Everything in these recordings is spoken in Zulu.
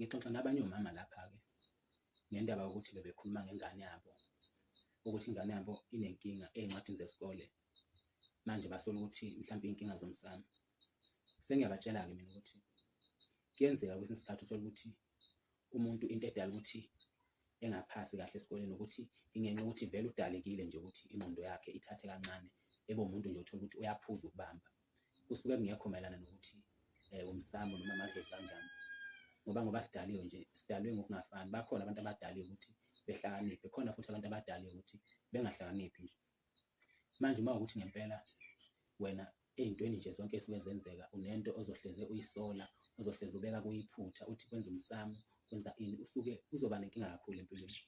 Ngixoxa nabanye omama lapha-ke ngendaba yokuthi bebekhuluma ngengane yabo, ukuthi ingane yabo inenkinga ey'ncwadini zesikole, manje basola ukuthi mhlawumbe iy'nkinga zomsamo. Sengiyabatshela-ke mina ukuthi kuyenzeka kwesinye isikhathi uthole ukuthi umuntu into edala ukuthi engaphasi kahle esikoleni ukuthi ingenxa yokuthi vele udalekile nje ukuthi ingqondo yakhe ithathe kancane, ebe umuntu nje uthole ukuthi uyaphuza ukubamba. Kusuke kungekho mayelana nokuthi umsamo noma amadlozi kanjani, ngoba sidaliwe nje, sidalwe ngokungafani. Bakhona abantu abadaliwe ukuthi behlakaniphe, khona futhi abantu abadaliwe ukuthi bengahlakaniphi nje. Manje uma ukuthi ngempela wena ey'ntweni nje zonke ey'suke zenzeka unento ozohleze uyisola, ozohleze ubeka kuyiphutha, uthi kwenza umsamo, kwenza ini, usuke uzoba nenkinga kakhulu empilweni,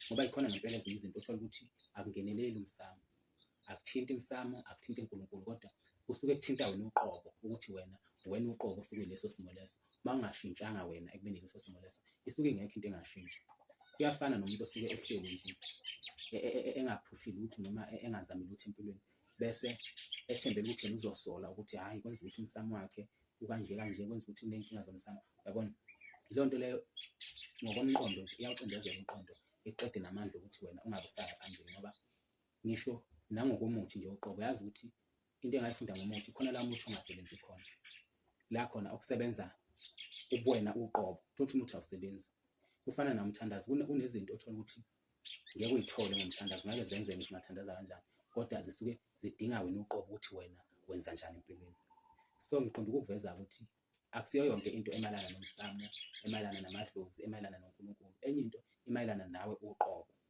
ngoba yikhona ngempela ezinye izinto othola ukuthi akungeneleli umsamo, akuthinti imsamo, akuthinti uNkulunkulu, kodwa kusuke kuthinta wena uqobo, ukuthi wena uqobo usuke leso simo leso. Uma ungashintshanga wena ekubeni leso simo leso, isuke ingekho into engashintsha. Kuyafana nomuntu osuke ehleli nje engaphushi lutho noma engazami lutho empilweni, bese ethembele ukuthi yena uzosola ukuthi hhayi, kwenza ukuthi umsamo wakhe ukanje kanje, kwenza ukuthi uney'nkinga zomsamo, uyabona? Leyo nto leyo ngokomqondo nje iyawucindezela umqondo, iqede namandla ukuthi wena ungabe usaya phambili, ngoba ngisho nangokomuthi nje uqobo uyazi ukuthi into engayifunda ngomuthi khona la umuthi ungasebenzi khona, la khona okusebenza ubuwena uqobo, uthole ukuthi umuthi awusebenzi. Kufana nomthandazo, kunezinto othola ukuthi ngeke uyithole ngomthandazo, ngeke zenzeke ngisho ungathandaza kanjani, kodwa zisuke zidinga wena uqobo ukuthi wena wenza njani empilweni. So ngiqonda ukukuveza ukuthi akusiyo yonke into emayelana nomsamo, emayelana namadlozi, emayelana noNkulunkulu, enye into imayelana nawe uqobo.